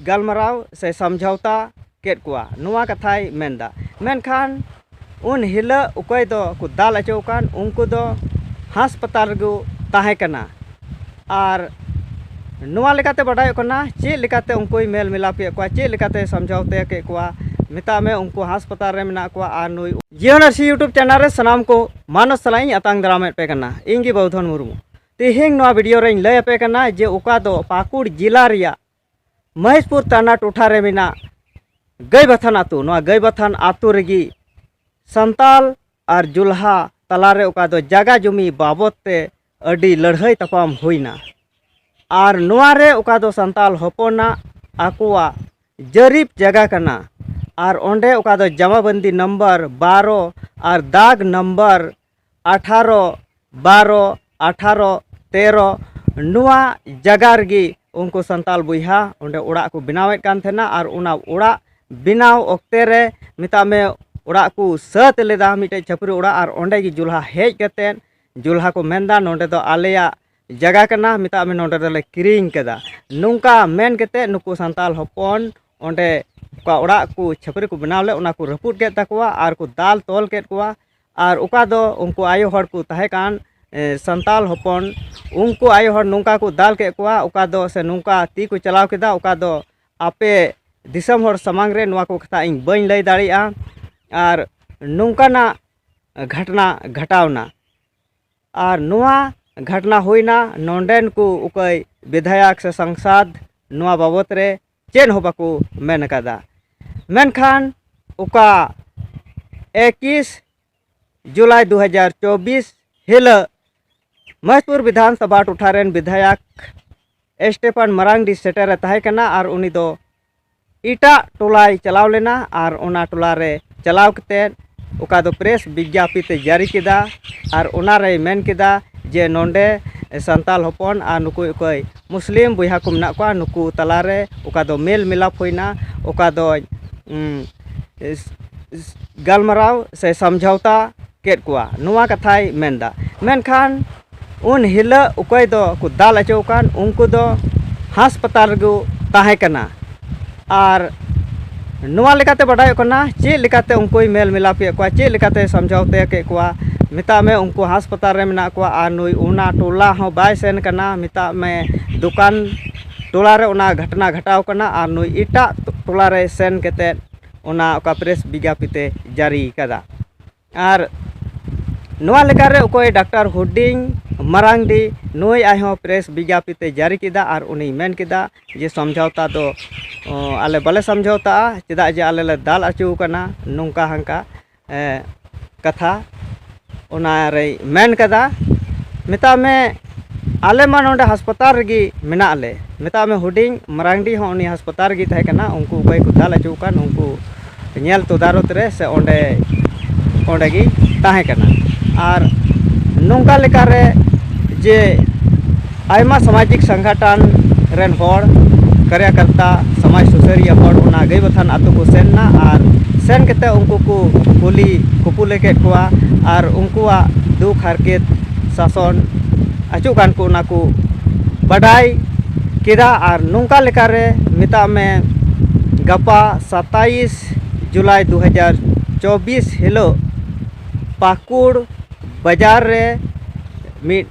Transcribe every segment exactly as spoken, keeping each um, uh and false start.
ᱜᱟᱞᱢᱟᱨᱟᱣ ᱥᱮ ᱥᱟᱢᱡᱷᱟᱣᱛᱟ ᱠᱮᱫ ᱠᱚᱣᱟ, ᱱᱚᱣᱟ ᱠᱟᱛᱷᱟᱭ ᱢᱮᱱᱫᱟ᱾ ᱢᱮᱱᱠᱷᱟᱱ ᱩᱱ ᱦᱤᱞᱳᱜ ᱚᱠᱚᱭ ᱫᱚ ᱠᱚ ᱫᱟᱞ ᱦᱚᱪᱚ ᱟᱠᱟᱱ, ᱩᱱᱠᱩ ᱫᱚ ᱦᱟᱥᱯᱟᱛᱟᱞ ᱨᱮᱠᱚ ᱛᱟᱦᱮᱸ ᱠᱟᱱᱟ᱾ ᱟᱨ ᱱᱚᱣᱟ ᱞᱮᱠᱟᱛᱮ ᱵᱟᱰᱟᱭᱚᱜ ᱠᱟᱱᱟ, ᱪᱮᱫ ᱞᱮᱠᱟᱛᱮ ᱩᱱᱠᱩᱭ ᱢᱮᱞ ᱢᱮᱞᱟᱯ ᱠᱮᱫ ᱠᱚᱣᱟ, ᱪᱮᱫ ᱞᱮᱠᱟᱛᱮ ᱥᱟᱢᱡᱷᱟᱣᱛᱟ ᱠᱮᱫ ᱠᱚᱣᱟ᱾ ᱢᱮᱛᱟᱜ ᱢᱮ, ᱩᱱᱠᱩ ᱦᱟᱥᱯᱟᱛᱟᱞ ᱨᱮ ᱢᱮᱱᱟᱜ ᱠᱚᱣᱟ ᱟᱨ ᱱᱩᱭ ᱡᱤᱭᱚᱱ ᱟᱨ ᱥᱤ YouTube ᱪᱮᱱᱮᱞ ᱨᱮ ᱥᱟᱱᱟᱢ ᱠᱚ ᱢᱟᱱᱚᱛ ᱥᱟᱞᱟᱜ ᱤᱧ ᱟᱛᱟᱝ ᱫᱟᱨᱟᱢᱮᱫ ᱯᱮ ᱠᱟᱱᱟ᱾ ᱤᱧ ᱜᱮ ᱵᱟᱹᱵᱩᱫᱷᱚᱱ ᱢᱩᱨᱢᱩ᱾ ᱛᱮᱦᱮᱧ ᱱᱚᱣᱟ ᱵᱷᱤᱰᱤᱭᱳ ᱨᱮᱧ ᱞᱟᱹᱭ ᱟᱯᱮ ᱠᱟᱱᱟ ᱡᱮ ᱚᱠᱟ ᱫᱚ ᱯᱟᱹᱠᱩᱲ ᱡᱮᱞᱟ ᱨᱮᱭᱟᱜ ᱢᱚᱦᱮᱥᱯᱩᱨ ᱛᱷᱟᱱᱟ ᱴᱚᱴᱷᱟ ᱨᱮ ᱢᱮᱱᱟᱜ ᱜᱟᱹᱭᱵᱟᱛᱷᱟᱱ ᱟᱹᱛᱩ, ᱱᱚᱣᱟ ᱜᱟᱹᱭᱵᱟᱛᱷᱟᱱ ᱟᱹᱛᱩ ᱨᱮᱜᱮ ᱥᱟᱱᱛᱟᱞ ᱟᱨ ᱡᱩᱞᱦᱟ ᱛᱟᱞᱟᱨᱮ ᱚᱠᱟ ᱫᱚ ᱡᱟᱜᱟ ᱡᱩᱢᱤ ᱵᱟᱵᱚᱫ ᱛᱮ ᱟᱹᱰᱤ ᱞᱟᱹᱲᱦᱟᱹᱭ ᱛᱟᱯᱟᱢ ᱦᱩᱭᱱᱟ᱾ ᱟᱨ ᱱᱚᱣᱟ ᱨᱮ ᱚᱠᱟ ᱫᱚ ᱥᱟᱱᱛᱟᱞ ᱦᱚᱯᱚᱱᱟᱜ ᱟᱠᱚᱣᱟᱜ ᱡᱟᱹᱨᱤᱯ ᱡᱟᱜᱟ ᱠᱟᱱᱟ, ᱟᱨ ᱚᱸᱰᱮ ᱚᱠᱟ ᱫᱚ ᱡᱟᱢᱟᱵᱟᱱᱫᱤ ᱱᱚᱢᱵᱚᱨ ᱵᱟᱨᱚ ᱟᱨ ᱫᱟᱜᱽ ᱱᱚᱢᱵᱚᱨ ᱟᱴᱷᱟᱨᱚ, ᱵᱟᱨᱚ, ᱟᱴᱷᱟᱨᱚ, ᱛᱮᱨᱚ, ᱱᱚᱣᱟ ᱡᱟᱜᱟ ᱨᱮᱜᱮ ᱩᱱᱠᱩ ᱥᱟᱱᱛᱟᱞ ᱵᱚᱭᱦᱟ ᱚᱸᱰᱮ ᱚᱲᱟᱜ ᱠᱚ ᱵᱮᱱᱟᱣᱮᱫ ᱠᱟᱱ ᱛᱟᱦᱮᱱᱟ᱾ ᱟᱨ ᱚᱱᱟ ᱚᱲᱟᱜ ᱵᱮᱱᱟᱣ ᱚᱠᱛᱮ ᱨᱮ, ᱢᱮᱛᱟᱜ ᱢᱮ, ᱚᱲᱟᱜ ᱠᱚ ᱥᱟᱹᱛ ᱞᱮᱫᱟ ᱢᱤᱫᱴᱮᱡ ᱪᱷᱟᱹᱯᱨᱤ ᱚᱲᱟᱜ, ᱟᱨ ᱚᱸᱰᱮ ᱜᱮ ᱡᱩᱞᱦᱟ ᱦᱮᱡ ᱠᱟᱛᱮᱫ ᱡᱩᱞᱦᱟ ᱠᱚ ᱢᱮᱱᱫᱟ, ᱱᱚᱸᱰᱮ ᱫᱚ ᱟᱞᱮᱭᱟᱜ ᱡᱟᱭᱜᱟ ᱠᱟᱱᱟ, ᱢᱮᱛᱟᱜ ᱢᱮ, ᱱᱚᱸᱰᱮ ᱫᱚᱞᱮ ᱠᱤᱨᱤᱧ ᱠᱟᱫᱟ᱾ ᱱᱚᱝᱠᱟ ᱢᱮᱱ ᱠᱟᱛᱮᱫ ᱱᱩᱠᱩ ᱥᱟᱱᱛᱟᱞ ᱦᱚᱯᱚᱱ ᱚᱸᱰᱮ ᱚᱠᱟ ᱚᱲᱟᱜ ᱠᱚ ᱪᱷᱟᱹᱯᱨᱤ ᱠᱚ ᱵᱮᱱᱟᱣ ᱞᱮᱫ, ᱚᱱᱟ ᱠᱚ ᱨᱟᱹᱯᱩᱫ ᱠᱮᱫ ᱛᱟᱠᱚᱣᱟ ᱟᱨ ᱠᱚ ᱫᱟᱞ ᱛᱚᱞ ᱠᱮᱫ ᱠᱚᱣᱟ᱾ ᱟᱨ ᱚᱠᱟ ᱫᱚ ᱩᱱᱠᱩ ᱟᱭᱳ ᱦᱚᱲ ᱠᱚ ᱛᱟᱦᱮᱸ ᱠᱟᱱ, ᱮ, ᱥᱟᱱᱛᱟᱞ ᱦᱚᱯᱚᱱ, ᱩᱱᱠᱩ ᱟᱭᱳ ᱦᱚᱲ ᱱᱚᱝᱠᱟ ᱠᱚ ᱫᱟᱞ ᱠᱮᱫ ᱠᱚᱣᱟ, ᱚᱠᱟ ᱫᱚ ᱥᱮ ᱱᱚᱝᱠᱟ ᱛᱤ ᱠᱚ ᱪᱟᱞᱟᱣ ᱠᱮᱫᱟ, ᱚᱠᱟ ᱫᱚ ᱟᱯᱮ ᱫᱤᱥᱚᱢ ᱦᱚᱲ ᱥᱟᱢᱟᱝ ᱨᱮ ᱱᱚᱣᱟ ᱠᱚ ᱠᱟᱛᱷᱟ ᱤᱧ ᱵᱟᱹᱧ ᱞᱟᱹᱭ ᱫᱟᱲᱮᱭᱟᱜᱼᱟ᱾ ᱟᱨ ᱱᱚᱝᱠᱟᱱᱟᱜ ᱜᱷᱟᱴᱱᱟ ᱜᱷᱟᱴᱟᱣᱱᱟ᱾ ᱟᱨ ᱱᱚᱣᱟ ᱜᱷᱟᱴᱱᱟ ᱦᱩᱭᱱᱟ, ᱱᱚᱸᱰᱮᱱ ᱠᱚ ᱚᱠᱚᱭ ᱵᱤᱫᱷᱟᱭᱚᱠ ᱥᱮ ᱥᱟᱝᱥᱟᱫᱽ ᱱᱚᱣᱟ ᱵᱟᱵᱚᱛ ᱨᱮ ᱪᱮᱫ ᱦᱚᱸ ᱵᱟᱠᱚ ᱢᱮᱱ ᱟᱠᱟᱫᱟ᱾ ᱢᱮᱱᱠᱷᱟᱱ ᱚᱠᱟ ᱮᱠᱤᱥ ᱡᱩᱞᱟᱭ ᱫᱩ ᱦᱟᱡᱟᱨ ᱪᱚᱵᱵᱤᱥ ᱦᱤᱞᱳᱜ ᱢᱚᱦᱮᱥᱯᱩᱨ ᱵᱤᱫᱷᱟᱱ ᱥᱚᱵᱷᱟ ᱴᱚᱴᱷᱟ ᱨᱮᱱ ᱵᱤᱫᱷᱟᱭᱚᱠ ᱥᱴᱮᱯᱷᱟᱱ ᱢᱟᱨᱟᱝᱰᱤ ᱥᱮᱴᱮᱨ ᱮ ᱛᱟᱦᱮᱸ ᱠᱟᱱᱟ, ᱟᱨ ᱩᱱᱤ ᱫᱚ ᱮᱴᱟᱜ ᱴᱚᱞᱟᱭ ᱪᱟᱞᱟᱣ ᱞᱮᱱᱟ᱾ ᱟᱨ ᱚᱱᱟ ᱴᱚᱞᱟ ᱨᱮ ᱪᱟᱞᱟᱣ ᱠᱟᱛᱮᱫ ᱚᱠᱟ ᱫᱚ ᱯᱨᱮᱥ ᱵᱤᱜᱽᱜᱟᱯᱤᱛ ᱮ ᱡᱟᱹᱨᱤ ᱠᱮᱫᱟ, ᱟᱨ ᱚᱱᱟ ᱨᱮᱭ ᱢᱮᱱ ᱠᱮᱫᱟ ᱡᱮ ᱱᱚᱰᱮ ᱥᱟᱱᱛᱟᱞ ᱦᱚᱯᱚᱱ ᱟᱨ ᱱᱩᱠᱩ ᱚᱠᱚᱭ ᱢᱩᱥᱞᱤᱢ ᱵᱚᱭᱦᱟ ᱠᱚ ᱢᱮᱱᱟᱜ ᱠᱚᱣᱟ, ᱱᱩᱠᱩ ᱛᱟᱞᱟᱨᱮ ᱚᱠᱟ ᱫᱚ ᱢᱮᱞ ᱢᱮᱞᱟᱯ ᱦᱩᱭᱱᱟ, ᱚᱠᱟ ᱫᱚ, ᱩᱸ, ᱤᱥ-, ᱤᱥ-, ᱜᱟᱞᱢᱟᱨᱟᱣ ᱥᱮ ᱥᱟᱢᱡᱷᱟᱣᱛᱟ ᱠᱮᱫ ᱠᱚᱣᱟ, ᱱᱚᱣᱟ ᱠᱟᱛᱷᱟᱭ ᱢᱮᱱᱫᱟ᱾ ᱢᱮᱱᱠᱷᱟᱱ ᱩᱱ ᱦᱤᱞᱳᱜ ᱚᱠᱚᱭ ᱫᱚ ᱠᱚ ᱫᱟᱞ ᱦᱚᱪᱚ ᱟᱠᱟᱱ, ᱩᱱᱠᱩ ᱫᱚ ᱦᱟᱥᱯᱟᱛᱟᱞ ᱨᱮᱠᱚ ᱛᱟᱦᱮᱸ ᱠᱟᱱᱟ᱾ ᱟᱨ ᱱᱚᱣᱟ ᱞᱮᱠᱟᱛᱮ ᱵᱟᱰᱟᱭᱚᱜ ᱠᱟᱱᱟ, ᱪᱮᱫ ᱞᱮᱠᱟᱛᱮ ᱩᱱᱠᱩᱭ ᱢᱮᱞ ᱢᱮᱞᱟᱯ ᱠᱮᱫ ᱠᱚᱣᱟ, ᱪᱮᱫ ᱞᱮᱠᱟᱛᱮ ᱥᱟᱢᱡᱷᱟᱣᱛᱟ ᱠᱮᱫ ᱠᱚᱣᱟ᱾ ᱢᱮᱛᱟᱜ ᱢᱮ, ᱩᱱᱠᱩ ᱦᱟᱥᱯᱟᱛᱟᱞ ᱨᱮ ᱢᱮᱱᱟᱜ ᱠᱚᱣᱟ ᱟᱨ ᱱᱩᱭ ᱚᱱᱟ ᱴᱚᱞᱟ ᱦᱚᱸ ᱵᱟᱭ ᱥᱮᱱ ᱠᱟᱱᱟ᱾ ᱢᱮᱛᱟᱜ ᱢᱮ, ᱫᱚᱠᱟᱱ ᱴᱚᱞᱟ ᱨᱮ ᱚᱱᱟ ᱜᱷᱚᱴᱚᱱᱟ ᱜᱷᱚᱴᱟᱣ ᱠᱟᱱᱟ ᱟᱨ ᱱᱩᱭ ᱮᱴᱟᱜ ᱴᱚᱞᱟ ᱨᱮ ᱥᱮᱱ ᱠᱟᱛᱮᱫ ᱚᱱᱟ ᱚᱠᱟ ᱯᱨᱮᱥ ᱵᱤᱜᱽᱜᱟᱯᱤᱛᱮ ᱡᱟᱹᱨᱤ ᱠᱟᱫᱟ᱾ ᱟᱨ ᱱᱚᱣᱟ ᱞᱮᱠᱟᱨᱮ ᱚᱠᱚᱭ ᱰᱟᱠᱛᱟᱨ ᱦᱩᱰᱤᱧ ᱢᱟᱨᱟᱝᱰᱤ, ᱱᱩᱭ ᱟᱡ ᱦᱚᱸ ᱯᱨᱮᱥ ᱵᱤᱜᱽᱜᱟᱯᱤᱛᱮ ᱡᱟᱹᱨᱤ ᱠᱮᱫᱟ ᱟᱨ ᱩᱱᱤᱭ ᱢᱮᱱ ᱠᱮᱫᱟ ᱡᱮ ᱥᱚᱢᱡᱷᱟᱣᱛᱟ ᱫᱚ, ᱚ, ᱟᱞᱮ ᱵᱟᱞᱮ ᱥᱚᱢᱡᱷᱟᱣᱛᱟᱜᱼᱟ, ᱪᱮᱫᱟᱜ ᱡᱮ ᱟᱞᱮ ᱞᱮ ᱫᱟᱞ ᱟᱹᱪᱩ ᱟᱠᱟᱱᱟ, ᱱᱚᱝᱠᱟ ᱦᱟᱱᱠᱟ, ᱮ, ᱠᱟᱛᱷᱟ ᱚᱱᱟ ᱨᱮᱭ ᱢᱮᱱ ᱠᱟᱫᱟ᱾ ᱢᱮᱛᱟᱜ ᱢᱮ, ᱟᱞᱮ ᱢᱟ ᱱᱚᱰᱮ ᱦᱟᱥᱯᱟᱛᱟᱞ ᱨᱮᱜᱮ ᱢᱮᱱᱟᱜ ᱞᱮ᱾ ᱢᱮᱛᱟᱜ ᱢᱮ, ᱦᱩᱰᱤᱧ ᱢᱟᱨᱟᱝᱰᱤ ᱦᱚᱸ ᱩᱱᱤ ᱦᱟᱥᱯᱟᱛᱟᱞ ᱨᱮᱜᱮ ᱛᱟᱦᱮᱸ ᱠᱟᱱᱟ᱾ ᱩᱱᱠᱩ ᱚᱠᱚᱭ ᱠᱚ ᱫᱟᱞ ᱟᱹᱪᱩ ᱟᱠᱟᱱ, ᱩᱱᱠᱩ ᱧᱮᱞ ᱛᱚᱫᱟᱨᱚᱛ ᱨᱮ ᱥᱮ ᱚᱸᱰᱮ, ᱚᱸᱰᱮ ᱜᱮ ᱛᱟᱦᱮᱸ ᱠᱟᱱᱟ᱾ ᱟᱨ ᱱᱚᱝᱠᱟ ᱞᱮᱠᱟᱨᱮ ᱡᱮ ᱟᱭᱢᱟ ᱥᱟᱢᱟᱡᱤᱠ ᱥᱚᱝᱜᱚᱴᱷᱚᱱ ᱨᱮᱱ ᱦᱚᱲ, ᱠᱟᱨᱭᱟᱠᱚᱨᱛᱟ, ᱥᱚᱢᱟᱡᱽ ᱥᱩᱥᱟᱹᱨᱤᱭᱟᱹ ᱦᱚᱲ ᱚᱱᱟ ᱜᱟᱹᱭᱵᱟᱛᱷᱟᱱ ᱟᱹᱛᱩ ᱠᱚ ᱥᱮᱱ ᱮᱱᱟ ᱟᱨ ᱥᱮᱱ ᱠᱟᱛᱮ ᱩᱱᱠᱩ ᱠᱚ ᱠᱩᱞᱤ ᱠᱩᱯᱩᱞᱤ ᱠᱮᱫ ᱠᱚᱣᱟ ᱟᱨ ᱩᱱᱠᱩᱣᱟᱜ ᱫᱩᱠ ᱦᱟᱨᱠᱮᱛ ᱥᱟᱥᱚᱱ ᱟᱹᱪᱩᱜ ᱠᱟᱱ ᱠᱚ ᱚᱱᱟ ᱠᱚ ᱵᱟᱰᱟᱭ ᱠᱮᱫᱟ᱾ ᱟᱨ ᱱᱚᱝᱠᱟ ᱞᱮᱠᱟᱨᱮ ᱢᱮᱛᱟᱜ ᱢᱮ, ᱜᱟᱯᱟ ᱥᱟᱛᱟᱭᱤᱥ ᱡᱩᱞᱟᱭ ᱫᱩ ᱦᱟᱡᱟᱨ ᱪᱚᱵᱵᱤᱥ ᱦᱤᱞᱳᱜ ᱯᱟᱹᱠᱩᱲ ᱵᱟᱡᱟᱨ ᱨᱮ ᱢᱤᱫ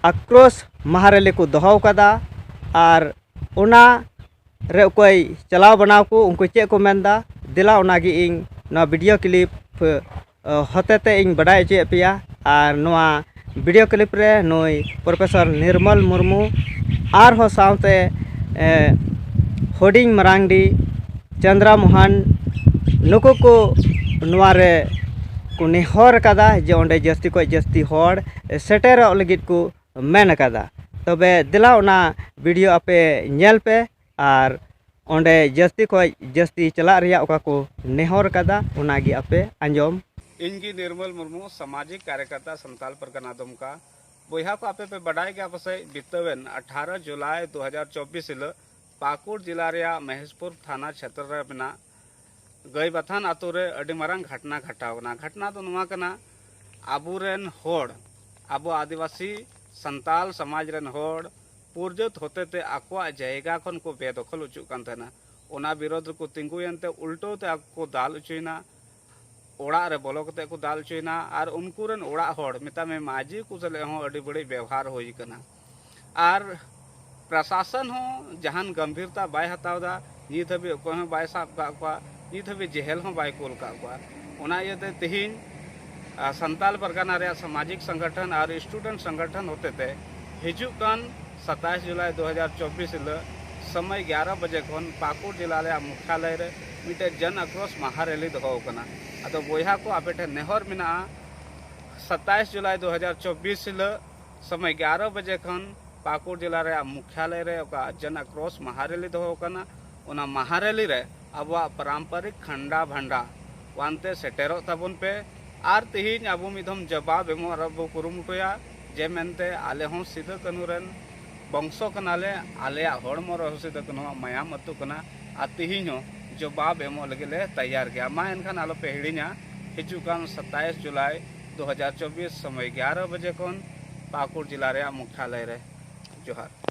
ᱟᱠᱨᱳᱥ ᱢᱟᱦᱟ ᱨᱮᱞᱤ ᱠᱚ ᱫᱚᱦᱚ ᱠᱟᱫᱟ᱾ ᱟᱨ ᱚᱱᱟ ᱨᱮ ᱚᱠᱚᱭ ᱪᱟᱞᱟᱣ ᱵᱟᱱᱟᱣ ᱠᱚ, ᱩᱱᱠᱩ ᱪᱮᱫ ᱠᱚ ᱢᱮᱱᱫᱟ, ᱫᱮᱞᱟ ᱚᱱᱟᱜᱮ ᱤᱧ ᱱᱚᱣᱟ ᱵᱷᱤᱰᱤᱭᱳ ᱠᱞᱤᱯ, ᱮ, ᱦᱚᱛᱮᱛᱮ ᱤᱧ ᱵᱟᱰᱟᱭ ᱦᱚᱪᱚᱭᱮᱫ ᱯᱮᱭᱟ᱾ ᱟᱨ ᱱᱚᱣᱟ ᱵᱷᱤᱰᱤᱭᱳ ᱠᱞᱤᱯ ᱨᱮ ᱱᱩᱭ ᱯᱨᱚᱯᱷᱮᱥᱚᱨ ᱱᱤᱨᱢᱚᱞ ᱢᱩᱨᱢᱩ ᱟᱨᱦᱚᱸ ᱥᱟᱶᱛᱮ, ᱮ, ᱦᱩᱰᱤᱧ ᱢᱟᱨᱟᱝᱰᱤ, ᱪᱚᱱᱫᱨᱟ ᱢᱳᱦᱚᱱ, ᱱᱩᱠᱩ ᱠᱚ ᱱᱚᱣᱟ ᱨᱮ ᱠᱚ ᱱᱮᱦᱚᱨ ᱟᱠᱟᱫᱟ ᱡᱮ ᱚᱸᱰᱮ ᱡᱟᱹᱥᱛᱤ ᱠᱷᱚᱱ ᱡᱟᱹᱥᱛᱤ ᱦᱚᱲ ᱥᱮᱴᱮᱨᱚᱜ ᱞᱟᱹᱜᱤᱫ ᱠᱚ ᱢᱮᱱ ᱟᱠᱟᱫᱟ᱾ ᱛᱚᱵᱮ ᱫᱮᱞᱟ ᱚᱱᱟ ᱵᱷᱤᱰᱤᱭᱳ ᱟᱯᱮ ᱧᱮᱞ ᱯᱮ ᱟᱨ ᱚᱸᱰᱮ ᱡᱟᱹᱥᱛᱤ ᱠᱷᱚᱱ ᱡᱟᱹᱥᱛᱤ ᱪᱟᱞᱟᱜ ᱨᱮᱭᱟᱜ ᱚᱠᱟ ᱠᱚ ᱱᱮᱦᱚᱨ ᱠᱟᱫᱟ, ᱚᱱᱟᱜᱮ ᱟᱯᱮ ᱟᱸᱡᱚᱢ᱾ ᱤᱧ ᱜᱮ ᱱᱤᱨᱢᱚᱞ ᱢᱩᱨᱢᱩ, ᱥᱟᱢᱟᱡᱤᱠ ᱠᱟᱨᱭᱚᱠᱚᱨᱛᱟ, ᱥᱟᱱᱛᱟᱞ ᱯᱟᱨᱜᱟᱱᱟ ᱫᱩᱢᱠᱟ᱾ ᱵᱚᱭᱦᱟ ᱠᱚ, ᱟᱯᱮ ᱯᱮ ᱵᱟᱰᱟᱭ ᱜᱮᱭᱟ ᱯᱟᱥᱮᱡ, ᱵᱤᱛᱟᱹᱣᱮᱱ ᱟᱴᱷᱟᱨᱚ ᱡᱩᱞᱟᱭ ᱫᱩ ᱦᱟᱡᱟᱨ ᱪᱚᱵᱵᱤᱥ ᱦᱤᱞᱳᱜ ᱯᱟᱹᱠᱩᱲ ᱡᱮᱞᱟ ᱨᱮᱭᱟᱜ ᱢᱚᱦᱮᱥᱯᱩᱨ ᱛᱷᱟᱱᱟ ᱪᱷᱮᱛᱨᱚ ᱨᱮ ᱢᱮᱱᱟᱜ ᱜᱟᱹᱭᱵᱟᱛᱷᱟᱱ ᱟᱛᱳ ᱨᱮ ᱟᱹᱰᱤ ᱢᱟᱨᱟᱝ ᱜᱷᱚᱴᱚᱱᱟ ᱜᱷᱚᱴᱟᱣ ᱠᱟᱱᱟ᱾ ᱜᱷᱚᱴᱚᱱᱟ ᱫᱚ ᱱᱚᱣᱟ ᱠᱟᱱᱟ, ᱟᱵᱚᱨᱮᱱ ᱦᱚᱲ, ᱟᱵᱚ ᱟᱹᱫᱤᱵᱟᱹᱥᱤ ᱥᱟᱱᱛᱟᱞ ᱥᱚᱢᱟᱡᱽ ᱨᱮᱱ ᱦᱚᱲ ᱯᱩᱨᱡᱟᱹᱛ ᱦᱚᱛᱮᱛᱮ ᱟᱠᱚᱣᱟᱜ ᱡᱟᱭᱜᱟ ᱠᱷᱚᱱ ᱠᱚ ᱵᱮᱫᱚᱠᱷᱚᱞ ᱦᱚᱪᱚᱜ ᱠᱟᱱ ᱛᱟᱦᱮᱱᱟ᱾ ᱚᱱᱟ ᱵᱤᱨᱳᱫᱷ ᱨᱮᱠᱚ ᱛᱤᱸᱜᱩᱭᱮᱱ ᱛᱮ ᱩᱞᱴᱟᱹᱣ ᱛᱮ ᱟᱠᱚ ᱠᱚ ᱫᱟᱞ ᱦᱚᱪᱚᱭᱮᱱᱟ, ᱚᱲᱟᱜ ᱨᱮ ᱵᱚᱞᱚ ᱠᱟᱛᱮ ᱠᱚ ᱫᱟᱞ ᱦᱚᱪᱚᱭᱮᱱᱟ᱾ ᱟᱨ ᱩᱱᱠᱩ ᱨᱮᱱ ᱚᱲᱟᱜ ᱦᱚᱲ, ᱢᱮᱛᱟᱜ ᱢᱮ ᱢᱟᱹᱡᱷᱤ ᱠᱚ ᱥᱟᱞᱟᱜ ᱦᱚᱸ ᱟᱹᱰᱤ ᱵᱟᱹᱲᱤᱡ ᱵᱮᱣᱦᱟᱨ ᱦᱩᱭ ᱟᱠᱟᱱᱟ᱾ ᱟᱨ ᱯᱨᱚᱥᱟᱥᱚᱱ ᱦᱚᱸ ᱡᱟᱦᱟᱱ ᱜᱟᱢᱵᱷᱤᱨᱛᱟ ᱵᱟᱭ ᱦᱟᱛᱟᱣ ᱮᱫᱟ᱾ ᱱᱤᱛ ᱦᱟᱹᱵᱤᱡ ᱚᱠᱚᱭ ᱦᱚᱸ ᱵᱟᱭ ᱥᱟᱵ ᱠᱟᱜ ᱠᱚᱣᱟ, ᱱᱤᱛ ᱦᱟᱹᱵᱤᱡ ᱡᱮᱦᱮᱞ ᱦᱚᱸ ᱵᱟᱭ ᱠᱩᱞ ᱠᱟᱜ ᱠᱚᱣᱟ᱾ ᱚᱱᱟ ᱤᱭᱟᱹᱛᱮ ᱛᱮᱦᱮᱧ ᱟᱨ ᱥᱟᱱᱛᱟᱞ ᱯᱟᱨᱜᱟᱱᱟ ᱨᱮᱭᱟᱜ ᱥᱟᱢᱟᱡᱤᱠ ᱥᱚᱝᱜᱚᱴᱷᱚᱱ ᱟᱨ ᱥᱴᱩᱰᱮᱱᱴ ᱥᱚᱝᱜᱚᱴᱷᱚᱱ ᱦᱚᱛᱮᱛᱮ ᱦᱤᱡᱩᱜ ᱠᱟᱱ ᱥᱟᱛᱟᱭᱤᱥ ᱡᱩᱞᱟᱭ ᱫᱩ ᱦᱟᱡᱟᱨ ᱪᱚᱵᱵᱤᱥ ᱦᱤᱞᱳᱜ ᱥᱚᱢᱚᱭ ᱜᱮᱭᱟᱨᱚ ᱵᱟᱡᱮ ᱠᱷᱚᱱ ᱯᱟᱹᱠᱩᱲ ᱡᱮᱞᱟ ᱨᱮᱭᱟᱜ ᱢᱩᱠᱷᱭᱟᱞᱚᱭ ᱨᱮ ᱢᱤᱫᱴᱮᱱ ᱡᱚᱱ ᱟᱠᱨᱳᱥ ᱢᱟᱦᱟ ᱨᱮᱞᱤ ᱫᱚᱦᱚ ᱟᱠᱟᱱᱟ᱾ ᱟᱫᱚ ᱵᱚᱭᱦᱟ ᱠᱚ, ᱟᱯᱮ ᱴᱷᱮᱱ ᱱᱮᱦᱚᱨ ᱢᱮᱱᱟᱜᱼᱟ, ᱥᱟᱛᱟᱭᱤᱥ ᱡᱩᱞᱟᱭ ᱫᱩ ᱦᱟᱡᱟᱨ ᱪᱚᱵᱵᱤᱥ ᱦᱤᱞᱳᱜ ᱥᱚᱢᱚᱭ ᱜᱮᱭᱟᱨᱚ ᱵᱟᱡᱮ ᱠᱷᱚᱱ ᱯᱟᱹᱠᱩᱲ ᱡᱮᱞᱟ ᱨᱮᱭᱟᱜ ᱢᱩᱠᱷᱭᱟᱞᱚᱭ ᱨᱮ ᱚᱠᱟ ᱡᱚᱱ ᱟᱠᱨᱳᱥ ᱢᱟᱦᱟ ᱨᱮᱞᱤ ᱫᱚᱦᱚ ᱟᱠᱟᱱᱟ, ᱚᱱᱟ ᱢᱟᱦᱟ ᱨᱮᱞᱤ ᱨᱮ ᱟᱵᱚᱣᱟᱜ ᱯᱟᱨᱟᱢᱯᱟᱨᱤᱠ ᱠᱷᱟᱱᱰᱟ ᱵᱷᱟᱱᱰᱟ ᱟᱱᱛᱮ ᱥᱮᱴᱮᱨᱚᱜ ᱛᱟᱵᱚᱱ ᱯᱮ᱾ ᱟᱨ ᱛᱮᱦᱮᱧ ᱟᱵᱚ ᱢᱤᱫ ᱫᱷᱚᱢ ᱡᱚᱵᱟᱵ ᱮᱢᱚᱜ ᱨᱮ ᱵᱚ ᱠᱩᱨᱩᱢᱩᱴᱩᱭᱟ, ᱡᱮ ᱢᱮᱱᱛᱮ ᱟᱞᱮ ᱦᱚᱸ ᱥᱤᱫᱩ ᱠᱟᱹᱱᱦᱩ ᱨᱮᱱ ᱵᱚᱝᱥᱚ ᱠᱟᱱᱟᱞᱮ, ᱟᱞᱮᱭᱟᱜ ᱦᱚᱲᱢᱚ ᱨᱮᱦᱚᱸ ᱥᱤᱫᱩ ᱠᱟᱹᱱᱦᱩᱣᱟᱜ ᱢᱟᱭᱟᱢ ᱟᱹᱛᱩᱜ ᱠᱟᱱᱟ᱾ ᱟᱨ ᱛᱮᱦᱮᱧ ᱦᱚᱸ ᱡᱚᱵᱟᱵ ᱮᱢᱚᱜ ᱞᱟᱹᱜᱤᱫ ᱞᱮ ᱛᱮᱭᱟᱨ ᱜᱮᱭᱟ᱾ ᱢᱟ ᱮᱱᱠᱷᱟᱱ ᱟᱞᱚᱯᱮ ᱦᱤᱲᱤᱧᱟ, ᱦᱤᱡᱩᱜ ᱠᱟᱱ ᱥᱟᱛᱟᱭᱤᱥ ᱡᱩᱞᱟᱭ ᱫᱩ ᱦᱟᱡᱟᱨ ᱪᱚᱵᱵᱤᱥ ᱥᱚᱢᱚᱭ ᱜᱮᱭᱟᱨᱚ ᱵᱟᱡᱮ ᱠᱷᱚᱱ ᱯᱟᱹᱠᱩᱲ ᱡᱮᱞᱟ ᱨᱮᱭᱟᱜ ᱢᱩᱠᱷᱭᱟᱞᱚᱭ ᱨᱮ᱾ ᱡᱚᱦᱟᱨ᱾